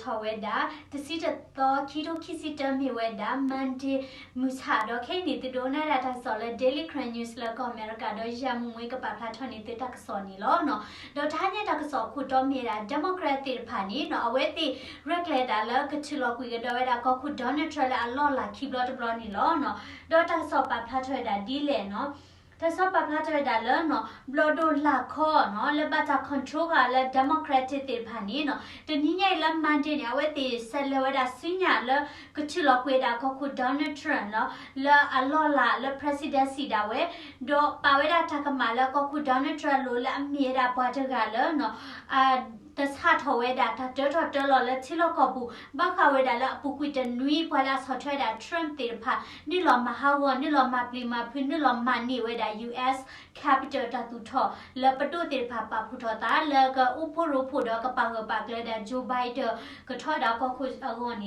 ထီၣ်ဝဲဒၣ် တဆံတသီ ခံထိခံဆံတၢ မ့ၢ်ဝဲဒၣ် Monday မုၢ်ဆၣ်ဒီး ခဲအံၤန့ၣ် သုဒိးနၣ်ဒၣ်တၢ်ကစီၣ်လၢ Daily Karen News လၢကီၢ်အမဲရကၤ ဒီးယၤမုၢ်မွေးကပာ်ဖျါထီၣ်န့ၢ်သုတၢ်ကစီၣ်န့ၣ်လီၤ. ဒီးတဟါညါတၢ်ကစီၣ်အခိၣ်တီမ့ၢ်ဒၣ် Democrat သ့ၣ်တဖၣ်န့ၣ်နီၤ အဝဲသ့ၣ်ရဲၣ်ကျဲၤဒၣ်လၢကထုးလီၤကွံာ်ကဒီးဝဲဒၣ်ကီၢ်ခိၣ် Donald Trump လၢအလီၢ်လၤခံဘျီတဘျီန့ၣ်လီၤ. ဒီးတၢ်ကစီၣ်ပာ်ဖျါထီၣ်ဝဲဒၣ်ဒ်လဲၣ်နီၤ တၢ်ကစီၣ်ပာ်ဖျါထီၣ်ဝဲဒၣ်လၢနီၤ ဘျီၣ်ဒိၣ်လာ်ခီနီၤ လၢဘၣ်တၢ် control ဃာ်လၢ Democrat သ့ၣ်တဖၣ်န့ၣ်နီၤ တနံၤညါအံၤလၢ Monday န့ၣ် အဝဲသ့ၣ်ဆဲးလဲၤဝဲဒၣ်ဆူညါလၢ ကထုးလီၤကွံာ်ဝဲဒၣ်ကီၢ်ခိၣ် Donald Trump နီၤ လၢအလီၢ်လၤလၢ presidency ဒၣ်ဝဲ ဒီးပာ်ဝဲဒၣ်တၢ်ကမၣ်လၢကီၢ်ခိၣ် Donald Trump အလိၤလၢအမ့ၢ်ဝဲဒၣ်ပှၤတဂၤလၢနီၤ တဆၣ်ထီၣ်ဝဲဒၣ်တၢ်တၢထီၣ်တၢလီၤလၢထံလီၢ်ကီၢ်ပူၤ ဘၣ်ဃးဝဲဒၣ်လၢအပူၤကွံာ်တနွံ ပှၤလၢအဆီၣ်ထွဲဝဲဒၣ် Trump သ့ၣ်တဖၣ် နုာ်လီၤမၤဟးဂီၤ နုာ်လီၤမၤပျံၤမၤဖုး နုာ်လီၤမၤန့ၢ်ဝဲဒၣ် US Capitol တၢ်သူၣ်ထီၣ် လၢပဒိၣ်သ့ၣ်တဖၣ်ပာ်ဖှိၣ်ထီၣ်သး လၢကအိၣ်ဖှိၣ်ရိဖှိၣ်ဒီးကပာ်ဂၢၢ်ပာ်ကျၢၤဒၣ် Joe Biden ကထီၣ်ဝဲဒၣ်ကီၢ်ခိၣ်အဂီၢ်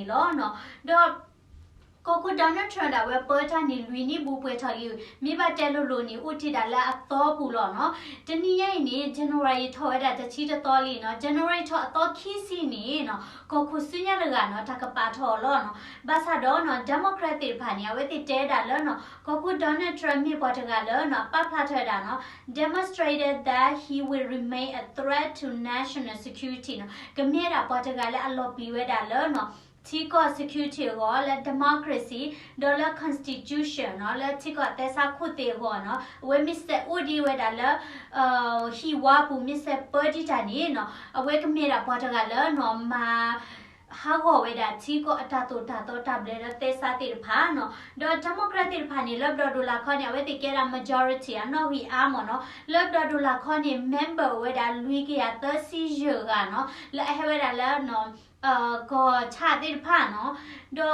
န့ၣ်လီၤ. ဒီး ကီၢ်ခိၣ် Donald Trump ဒၣ်ဝဲပၢတၢ်န့ၣ် လွံၢ်နံၣ်ဘူးပှဲၤထီၣ်လံ, မ့ၢ်ဘၣ်တဲလိၤလိၤန့ၣ် အိၣ်တ့ၢ်ဒၣ်လၢအသီပူၤလီၤနီၤ. တနံၤညါအံၤန့ၣ် January ထီၣ်ဝဲဒၣ်တဆံတသီလံနီၤ, January ထီၣ်အသီခံဆံန့ၣ်နီၤ ကီၢ်ခိၣ်ဆူညါတဂၤနီၤ တၢ်ကပာ်ထီၣ်အီၤလီၤနီၤ. ဘၣ်ဆၣ်ဒီးနီၤ Democrat သ့ၣ်တဖၣ်န့ၣ် အဝဲသ့ၣ်တဲဒၣ်လၢနီၤ ကီၢ်ခိၣ် Donald Trump မ့ၢ်ပှၤတဂၤလၢနီၤ အပာ်ဖျါထီၣ်ဝဲဒၣ်နီၤ demonstrated that he will remain a threat to national security နီၤ, ကမ့ၢ်ဝဲဒၣ်ပှၤတဂၤလၢအလီၤပျံၤဝဲဒၣ်လၢနီၤ ထံကီၢ် security အဂီၢ် လၢ democracy ဒီးလၢ constitution နီၤ လၢထံကီၢ်သဲစးခိၣ်သ့ၣ်အဂီၢ်နီၤ, အဝဲမ့ၢ်စဲးအိၣ်ဒံးဝဲဒၣ်လၢ ဟံၣ်ဝါပူၤ မ့ၢ်စဲးပၢဒံးတၢ်န့ၣ်နီၤ အဝဲကမ့ၢ်ဒၣ်ပှၤတဂၤလၢနီၤ မၤ ဟးဂီၤဝဲဒၣ်ထံကီၢ်အတၢ်သိၣ်တၢ်သီတၢ်ဘျၢဒီးသဲစးသ့ၣ်တဖၣ်နီၤ. ဒီး Democrat သ့ၣ်တဖၣ်န့ၣ် လၢဘျီၣ်ဒိၣ်လာ်ခီန့ၣ် အဝဲသ့ၣ်ကဲဒၣ် majority အနီၣ်ဂံၢ်အါမးနီၤ, လၢဘျီၣ်ဒိၣ်လာ်ခီန့ၣ် member အိၣ်ဝဲဒၣ်လွံၢ်ကယၤသၢဆံယဲၢ်ဂၤနီၤ, လၢအဟဲဝဲဒၣ်လၢနီၤ ကီၢ်ဆၣ်သ့ၣ်တဖၣ်နီၤ, ဒီးခံ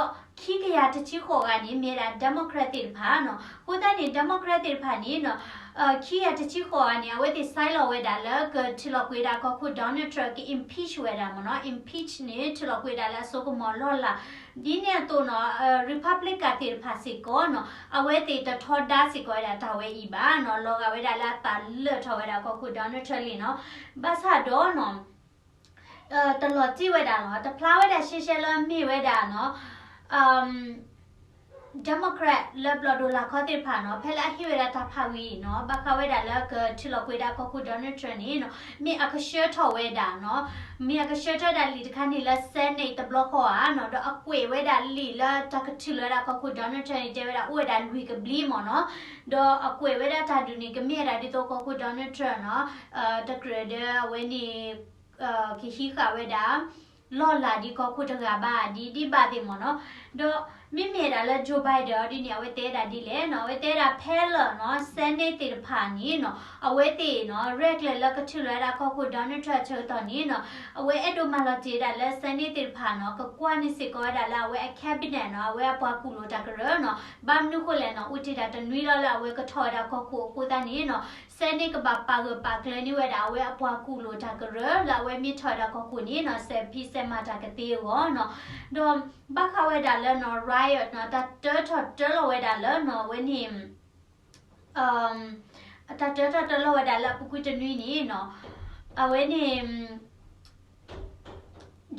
ကယၤတဆံဃိးဂၤန့ၣ် မ့ၢ်ဝဲဒၣ် Democrat သ့ၣ်တဖၣ်နီၤ. အဃိသတးန့ၣ် Democrat သ့ၣ်တဖၣ်န့ၣ်နီၤ ခံကယၤတဆံဃိးဂၤန့ၣ် အဝဲသ့ၣ် sign လီၤဝဲဒၣ်လၢကထုးလီၤကွံာ်ဝဲဒၣ်ကီၢ်ခိၣ် Donald Trump က impeach ဝဲဒၣ်မ့ၢ်နီၤ, impeach န့ၣ် ထုးလီၤကွံာ်ဝဲဒၣ်လၢအစိကမီၤလီၢ်လၤ, ဒ်န့ၣ်အသိးနီၤ Republican သ့ၣ်တဖၣ်စ့ၢ်ကီးနီၤ အဝဲသ့ၣ်တထီဒါစ့ၢ်ကီးဝဲဒၣ်တၢ်ဝဲအံၤဘၣ်နီၤ, လီၤဂာ်ဝဲဒၣ်လၢအသးလၢာ်ထီၣ်ဝဲဒၣ်ကီၢ်ခိၣ် Donald Trump လံနီၤ. ဘၣ်ဆၣ်ဒီးနီၤ တလီၤတံၢ်ဝဲဒၣ်လီၤ, တဖျါဝဲဒၣ်ရှဲရှဲလၢမ့ၢ်ဝဲဒၣ်နီၤ Democrat လၢဘျီၣ်ဒိၣ်လာ်ခီသ့ၣ်တဖၣ်နီၤ ဖဲလၢအဟ့ၣ်ဝဲဒၣ်တၢ်ဖးဝံၤနီၤ ဘၣ်ဃးဝဲဒၣ်လၢကထုးလီၤကွံာ်ဒၣ်ကီၢ်ခိၣ် Donald Trump န့ၣ်နီၤ မ့ၢ်အကဆှၢထီၣ်ဝဲဒၣ်နီၤ, မ့ၢ်အကဆှၢထီၣ်ဝဲဒၣ်လံာ်တခါန့ၣ်လၢ Senate တဘျီဃီဧါနီၤ, ဒီးအကွဲးဝဲဒၣ်လံာ်လၢတၢ်ကထုးလီၤဝဲဒၣ်ကီၢ်ခိၣ် Donald Trump န့ၣ် တဲဝဲဒၣ်အိၣ်ဝဲဒၣ်လွံၢ်ကဘျံးမ့ၢ်နီၤ, ဒီးအကွဲးဝဲဒၣ်တၢ်ဒုးန့ၣ် ကမ့ၢ်ဝဲဒၣ်ဒ်သိးကီၢ်ခိၣ် Donald Trump နီၤ တကြၢးဒီးအဝဲန့ၣ် ကဟံးဃာ်ဝဲဒၣ် လီၢ်လၤဒ်ကီၢ်ခိၣ်တဂၤဘၣ် ဒ်ဒ်ဘၣ်သ့ၣ်မ့ၢ်နီၤ. ဒီးမ့မ့ၢ်ဒၣ်လၢ Joe Biden အီၤဒ်န့ၣ် အဝဲတဲဒၣ်ဒ်လဲၣ်နီၤ, အဝဲတဲဒၣ်ဖဲလၢာ်နီၤ Senate သ့ၣ်တဖၣ်န့ၣ်နီၤ အဝဲသ့ၣ်နီၤ ရဲၣ်ကျဲၤလၢကထုးလီၤဝဲဒၣ်ကီၢ်ခိၣ် Donald Trump အဆၢကတီၢ်န့ၣ်နီၤ အဝဲအဲၣ်ဒိးမၤလီၤတ့ၢ်ဝဲဒၣ်လၢ Senate သ့ၣ်တဖၣ်နီၤ ကကွၢ်န့ၢ်စ့ၢ်ကီးဝဲဒၣ်လၢအဝဲအ cabinet နီၤ အဝဲအပှၤကူၣ်လိာ်တၢ်ကရၢနီၤ, ဘၣ်မနုၤဃိလဲၣ်နီၤ အိၣ်တ့ၢ်ဒၣ်တနွံလီၤလၢအဝဲကထီၣ်ဝဲဒၣ်ကီၢ်ခိၣ်အဃိသတးန့ၣ်နီၤ Senate ကဘၣ်ပာ်ဂၢၢ်ပာ်ကျၢၤန့ၢ်ဝဲဒၣ် အဝဲအပှၤကူၣ်လိာ်တၢ်ကရၢ လၢအဝဲမ့ၢ်ထီၣ်ဝဲဒၣ်ကီၢ်ခိၣ်န့ၣ်နီၤ စဲးဖံးစဲးမၤတၢ်ကသ့အဂီၢ်နီၤ. ဒီးဘၣ်ဃးဝဲဒၣ်လၢနီၤ riot နီၤ တၢ်တၢထီၣ်တၢလီၤဝဲဒၣ်လၢနီၤ အဝဲန့ၣ် တၢ်တၢထီၣ်တၢလီၤဝဲဒၣ်လၢအပူၤကွံာ်တနွံန့ၣ်နီၤ အဝဲန့ၣ်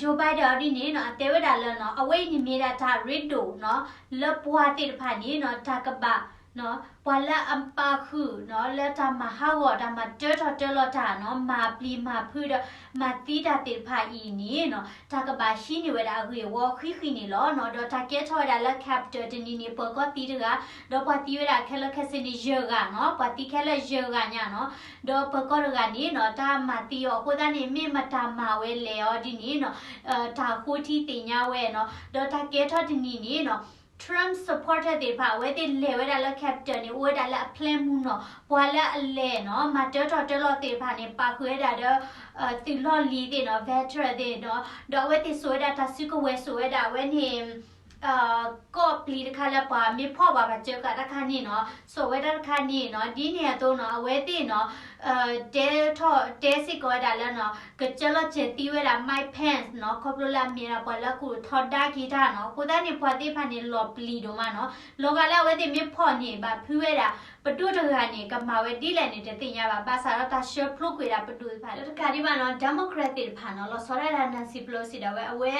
Joe Biden အီၤဒ်န့ၣ်နီၤ အတဲဝဲဒၣ်လၢနီၤ အဝဲအံၤန့ၣ်မ့ၢ်ဒၣ်တၢ်ရ့ဒိၣ်နီၤ လၢပှၤသ့ၣ်တဖၣ်န့ၣ်နီၤ တၢ်ကဘၣ် ပှၤလၢအပာ်ဃုာ်နီၤ လၢတၢ်မၤဟးဂီၤ တၢ်မၤတၢထီၣ်တၢလီၤတၢ်နီၤ မၤပျံၤမၤဖုးဒီး မၤသံတၢ်သ့ၣ်တဖၣ်အံၤန့ၣ်နီၤ တၢ်ကဘၣ်ဟံးန့ၢ်ဝဲဒၣ်အဂ့ၢ်အဝီဃံးဃံးန့ၣ်လီၤနီၤ. ဒီးတၢ်ကဲထီၣ်ဝဲဒၣ်လၢ Capitol တနံၤန့ၣ် ပၢၤကီၢ်သံတဂၤ ဒီးပှၤသံဝဲဒၣ်ခဲလၢာ်ခဲဆ့န့ၣ် ယဲၢ်ဂၤနီၤ ပှၤသံခဲလၢာ်ယဲၢ်ဂၤညါနီၤ ဒီးပၢၤကီၢ်တဂၤန့ၣ်နီၤ တၢ်မၤသံအီၤအဃိသတးန့ၣ် မ့ၢ်မတၤမၤဝဲလဲၣ်အီၤဒ်န့ၣ်နီၤ တၢ်ဃိထံသ့ၣ်ညါဝဲနီၤ ဒီးတၢ်ကဲထီၣ်တနံၤန့ၣ်နီၤ Trump supporter သ့ၣ်တဖၣ် အဝဲသ့ၣ်လဲၤဝဲဒၣ်လၢ Capitol န့ၣ် အိၣ်ဝဲဒၣ်လၢအဖျဲၣ်မူနီၤ ပှၤလၢအလဲၤနီၤ မၤတၢထီၣ်တၢလီၤသ့ၣ်တဖၣ်န့ၣ် ပာ်ဃုာ်ဝဲဒၣ်ဒီး သုးလီၢ်လံၤသ့ၣ်နီၤ veteran သ့ၣ်နီၤ ဒီးအဝဲသ့ၣ်စိာ်ဝဲဒၣ်တၢ်စုကဝဲၤ စိာ်ဝဲဒၣ်အဝဲန့ၣ် ကီၢ်ပျံၤတခါလၢပှၤမ့ၢ်ဖီၣ်ဘၣ်ပှၤစၢဃာ်တခါန့ၣ်နီၤ စိာ်ဝဲဒၣ်တခါန့ၣ်နီၤ ဒ်န့ၣ်အသိးနီၤ အဝဲသ့ၣ်နီၤ တဲထီၣ်တဲစ့ၢ်ကီးဝဲဒၣ်လၢနီၤ ကစၢၢ်လီၤစဲၤသံဝဲဒၣ် Mike Pence နီၤ ခီဖျိလၢအမ့ၢ်ဒၣ်ပှၤလၢအကူၣ်ထီဒါက့ၤတၢ်နီၤ. အဃိသတးန့ၣ် ပှၤသ့ၣ်တဖၣ်န့ၣ် လီၤပျံၤဒိၣ်မးနီၤ. လီၤဂာ်လၢအဝဲသ့ၣ်မ့ၢ်ဖီၣ်န့ၢ်ဘၣ်ဖုးဝဲဒၣ် ပဒိၣ်တဂၤန့ၣ် ကမၤဝဲဒ်လဲၣ်န့ၣ် တသ့ၣ်ညါဘၣ်. ဘၣ်ဆၣ်ဒီးတၢ်ဆှၢဖျိကွံာ်ဒၣ်ပဒိၣ်သ့ၣ်တဖၣ်လၢတကးဒံးဘၣ်နီၤ Democrat သ့ၣ်တဖၣ်နီၤ လီၤဆီဒၣ်ဒၣ် Nancy Pelosi ဒၣ်ဝဲ အဝဲ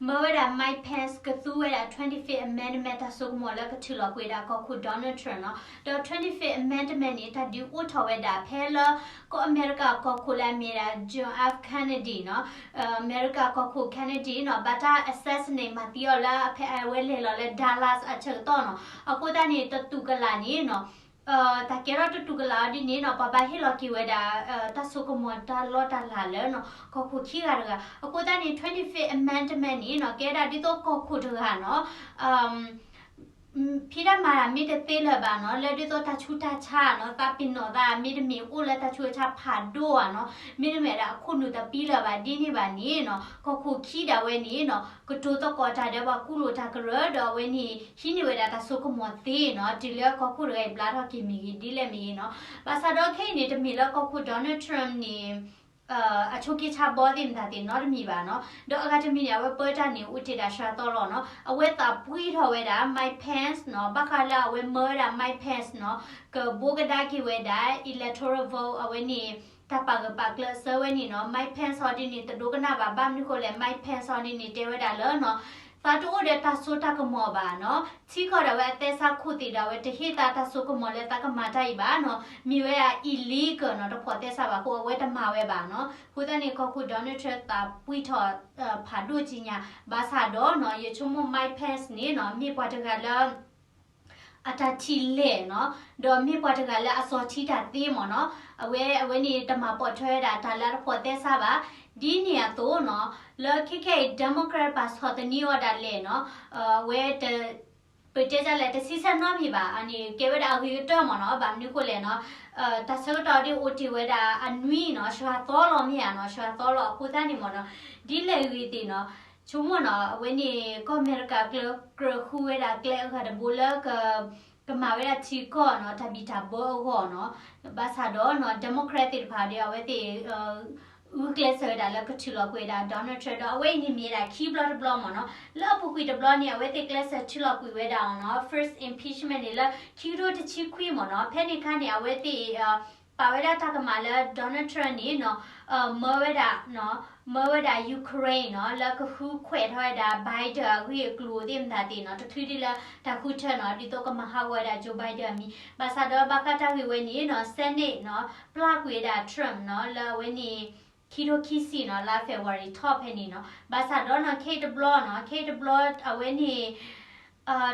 မၢဝဲဒၣ် Mike Pence ကသူဝဲဒၣ် twenty-fifth Amendment တၢ်စိကမီၤလၢကထုးလီၤကွံာ်ဒၣ်ကီၢ်ခိၣ် Donald Trump နီၤ. ဒီး twenty-fifth Amendment န့ၣ် တၢ်ဒုးအိၣ်ထီၣ်ဝဲဒၣ်ဖဲလၢ ကီၢ်အမဲရကၤကီၢ်ခိၣ်လၢအမ့ၢ်ဒၣ် John F Kennedy နီၤ အမဲရကၤကီၢ်ခိၣ် Kennedy နီၤ ဘၣ်တၢ် assassinate မၤသံအီၤလၢအဝဲလဲၤလီၤလၢ Dallas အဆၢကတီၢ်နီၤ. အဃိသတးန့ၣ် တတူၢ်ကလာ်န့ၣ်နီၤ တၢ်ကဲထီၣ်တတူၢ်ကလာ်အီၤဒ်န့ၣ်နီၤ ပှၤဘၣ်ဟ့ၣ်လီၤက့ၤဝဲဒၣ် တၢ်စိကမီၤတၢ်လီတၢ်လၤလၢနီၤ ကီၢ်ခိၣ်ခံဂၤတဂၤ. အဃိသတးန့ၣ် twenty-fifth Amendment န့ၣ်နီၤ ကဲဒၣ်ဒ်သိးကီၢ်ခိၣ်တဂၤနီၤ ဖံးတၢ်မၤတၢ်မ့ၢ်တသ့လၢၤဘၣ်နီၤ လၢဒ်သိးတၢ်ဆူးတၢ်ဆါနီၤ သးပ့ၤနီၣ်သးမ့တမ့ၢ်အိၣ်လၢတၢ်ဆူးတၢ်ဆါဖးဒိၣ်ဧါနီၤ မ့တမ့ၢ်ဒၣ်အခိၣ်နူာ်တပံလၢၤဘၣ်ဒ်န့ၣ်ဘၣ်န့ၣ်နီၤ ကီၢ်ခိၣ်ခံဒၣ်ဝဲန့ၣ်နီၤ ကတိၤသကိးတၢ်ဒီးပှၤကူၣ်လိာ်တၢ်ကရၢ ဒီးအဝဲန့ၣ် ဟံးန့ၢ်ဝဲဒၣ်တၢ်စိကမီၤသ့နီၤ တုၤလၢကီၢ်ခိၣ်တဂၤအံၤဘျါထီၣ်က့ၤမ့ၢ်ဂ့ၤ ဒ်လဲၣ်မ့ၢ်ဂ့ၤနီၤ. ဘၣ်ဆၣ်ဒီးခဲအံၤန့ၣ် တမ့ၢ်လၢကီၢ်ခိၣ် Donald Trump န့ၣ် အဆိးက့ဆါဘီသ့ၣ်မတၤသ့ၣ်နီတမံၤဘၣ်နီၤ. ဒီးအဂၤတမံၤန့ၣ် အဝဲပၢတၢ်န့ၣ် အိၣ်တ့ၢ်ဒၣ်စှၤသီလီၤနီၤ. အဝဲသးပှံၢ်ထီၣ်ဝဲဒၣ် Mike Pence နီၤ ဘၣ်ဃးလၢအဝဲမၢဝဲဒၣ် Mike Pence နီၤ ကဘိကဒါက့ၤဝဲဒၣ် electoral vote အဝဲန့ၣ် တၢ်ပာ်ဂၢၢ်ပာ်ကျၢၤအဆၢဝဲန့ၣ်နီၤ. Mike Pence ဟီဒ်န့ၣ် တဒိကနၣ်ဘၣ် ဘၣ်မနုၤဃိလဲၣ် Mike Pence ဟီဒ်န့ၣ် တဲဝဲဒၣ်လၢနီၤ သးတအိၣ်ဒီးတၢ်စိတၢ်ကမီၤဘၣ်နီၤ. ထံကီၢ်ဒၣ်ဝဲအသဲစးခိၣ်သ့ၣ်ဒၣ်ဝဲ တဟ့ၣ်သးတၢ်စိကမီၤလၢသးကမၤတၢ်အံၤဘၣ်နီၤ. မ့ၢ်ဝဲဒၣ် illegal နီၤ တဖိးသဲစးဘၣ်အဃိ အဝဲတမၤဝဲဘၣ်နီၤ. အဃိသတးန့ၣ် ကီၢ်ခိၣ် Donald Trump သးပှံၢ်ထီၣ် ဖးဒိၣ်ကံညါ ဘၣ်ဆၣ်ဒီးနီၤ ယဆိကမိၣ် Mike Pence န့ၣ်နီၤ မ့ၢ်ပှၤတဂၤလၢ အတၢ်ထံၣ်လဲၢ်နီၤ ဒီးမ့ၢ်ပှၤတဂၤလၢအစီၤထံတၢ်သ့မ့ၢ်နီၤ. အဝဲ အဝဲန့ၣ်တမၤပိာ်ထွဲဝဲဒၣ်တၢ်လၢအတဖိးသဲစးဘၣ်. ဒ်န့ၣ်အသိးနီၤ လၢခဲခဲအံၤ Democrat ပာ်ဆီၣ်သနံးအီၤဒၣ်လဲာ်နီၤ အဝဲတ ပတဲဒ်လဲၣ် တဆံဆဲနီတမံၤဘၣ်. အန့ၣ်ကဲဝဲဒၣ်အဂ့ၤကတၢၢ်မ့ၢ်နီၤ. ဘၣ်မနုၤဃိလဲၣ်နီၤ တၢ်ဆၢကတီၢ်ဒ်အိၣ်တ့ၢ်ဝဲဒၣ်အနွံနီၤ စှၤသီလီၤမ့ၢ်ဧါနီၤ စှၤသီလီၤ. အဃိသတးန့ၣ်မ့ၢ်နီၤ ဒ်လဲၣ်ဂ့ၤသ့ၣ်နီၤ ဆိကမိၣ်နီၤ အဝဲန့ၣ် ကီၢ်အမဲရကၤကျဲကြၢးဃုဝဲဒၣ်ကျဲအဂၤတဘိလၢ ကမၤဝဲဒၣ်ထံကီၢ်နီၤ တၢ်ဘံၣ်တၢ်ဘၢအဂီၢ်နီၤ. ဘၣ်ဆၣ်ဒီးနီၤ Democrat သ့ၣ်တဖၣ်ဒီး အဝဲသ့ၣ် ဂုာ်ကျဲးစၢးဝဲဒၣ်လၢကထုးလီၤကွံာ်ဝဲဒၣ် Donald Trump ဒီး အဝဲအံၤန့ၣ်မ့ၢ်ဝဲဒၣ်ခံဘျီတဘျီမ့ၢ်နီၤ. လၢအပူၤကွံာ်တဘျီန့ၣ် အဝဲသ့ၣ်ကျဲးစၢးထုးလီၤကွံာ်ဝဲဒၣ်နီၤ first impeachment န့ၣ်လၢခံကထိတဆံခွံမ့ၢ်နီၤ. ဖဲန့ၣ်အခါန့ၣ် အဝဲသ့ၣ် ပာ်ဝဲဒၣ်တၢ်ကမၣ်လၢ Donald Trump န့ၣ်နီၤ မၢဝဲဒၣ် မၢဝဲဒၣ် Ukraine နီၤ လၢကဃုခွဲးထီၣ်ဝဲဒၣ် Biden အဂ့ၢ်အကျိၤသ့ၣ်မတၤသ့ၣ်နီၤ တချုးဒ်လၢတၢ်ဃုထၢနီၤ ဒ်သိးကမၤဟးဂီၤဝဲဒၣ် Joe Biden အမံၤ. ဘၣ်ဆၣ်ဒီးဘၣ်ဃးတၢ်ဂ့ၢ်ဝဲန့ၣ်နီၤ Senate နီၤ ပျၢ်ကွံာ်ဝဲဒၣ် Trump နီၤ လၢအဝဲန့ၣ် ခံထိခံဆံနီၤ လါ February ထီၣ်ဖဲန့ၣ်နီၤ. ဘၣ်ဆၣ်ဒီးနီၤ ခဲအံၤတဘျီနီၤ ခဲအံၤတဘျီ အဝဲန့ၣ်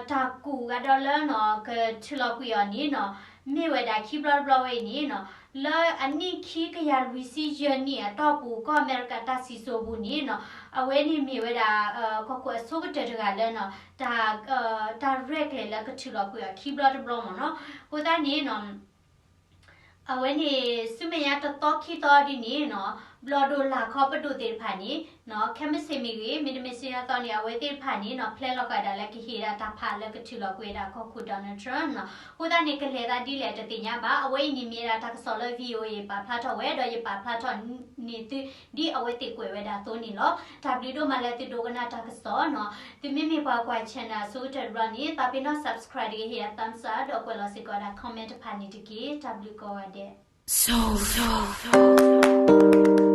တၢ်ကူၣ်ဂၤဒီးလၢနီၤ ကထုးလီၤကွံာ်အီၤန့ၣ်နီၤ မ့ၢ်ဝဲဒၣ်ခံဘျီတဘျီဝဲအံၤန့ၣ်နီၤ လၢအနံၣ်ခံကယၤလွံၢ်ဆံယဲၢ်နံၣ်အတီၢ်ပူၤ ကီၢ်အမဲရကၤတၢ်စံၣ်စိၤပူၤန့ၣ်နီၤ အဝဲန့ၣ်မ့ၢ်ဝဲဒၣ် ကီၢ်ခိၣ်အဆိကတၢၢ်တဂၤလၢနီၤ တၢ် တၢ်ရဲၣ်ကျဲၤလၢကထုးလီၤကွံာ်အီၤခံဘျီတဘျီမ့ၢ်နီၤ. အဃိသတးန့ၣ်နီၤ အဝဲန့ၣ် ဆူမဲာ်ညါတသီခံသီဒ်န့ၣ်နီၤ ဘျီၣ်ဒိၣ်လၢ်ခီပဒိၣ်သ့ၣ်တဖၣ်န့ၣ်နီၤ ခဲမုၢ်ဆ့ၣ်မ့ၢ်ဂ့ၤ မ့တမ့ၢ်ဆူညါသီန့ၣ် အဝဲသ့ၣ်တဖၣ်န့ၣ်နီၤ ဖျဲလီၤဃာ်ဒၣ်လၢကဟ့ၣ်ဒၣ်တၢ်ဖးလၢကထုးလီၤကွံာ်ဝဲဒၣ်ကီၢ်ခိၣ် Donald Trump နီၤ. အဃိသတးန့ၣ် ကလဲၤသးဒ်လဲၣ်တသ့ၣ်ညါဘၣ်. အဝဲအံၤန့ၣ်မ့ၢ်ဝဲဒၣ်တၢ်ကစီၣ်လၢ VOA ပာ်ဖျါထီၣ်ဝဲ ဒီးယပာ်ဖျါထီၣ်န့ၢ်သု ဒ်အဝဲသ့ၣ်ကွဲးဝဲဒၣ်အသိးန့ၣ်လီၤ. တၢ်ဘျုးဒိၣ်မးလၢသုဒိကနၣ်တၢ်ကစီၣ်နီၤ. သုမ့မ့ၢ်ပှၤကွၢ် channel အဆိကတၢၢ်တဘျီန့ၣ် သးပ့ၤနီၣ် subscribe တဂ့ၤ ဟ့ၣ်ဒၣ် thumbs up ဒီးကွဲးလီၤစ့ၢ်ကီးဝဲဒၣ် comment တဖၣ်န့ၣ်တက့ၢ်. တၢ်ဘျုးကိးဂၤဒဲး.